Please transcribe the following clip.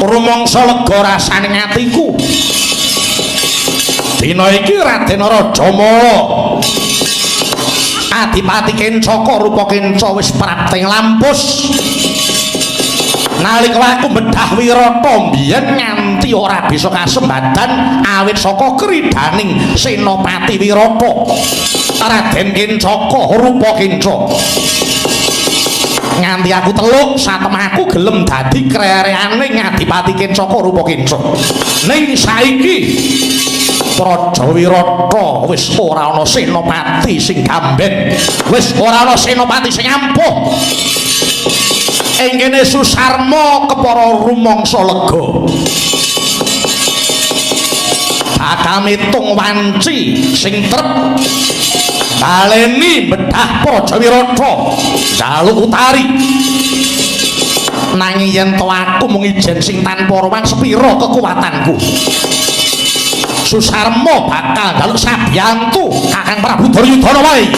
Rumangsa lega rasane atiku. Dina iki Raden Rajamala Adipati Kencaka rupa Kenca wis prapting lampus. Nalika aku bedah Wirata mbiyen nganti ora bisa kasembadan awit saka kridaning Senopati Wirata. Raden Kencaka rupa Kenca. Nganti aku teluk satemahku gelem dadi krereane Adipati Kencaka rupa Kenca. Ning saiki Praja Wirata wis ora ana senopati sing gamben, wis ora ana senopati sing ampuh. Ing kene Susarma kepara rumangsa lega. Bakal mitung wanci sing trep baleni bedah Praja Wirata njaluk utari. Nanging yen to aku mung ijen sing tanpa ruwan sepira kekuatanku. Susarma bakal njaluk sabiyantu Kakang Prabu Duryudana wae.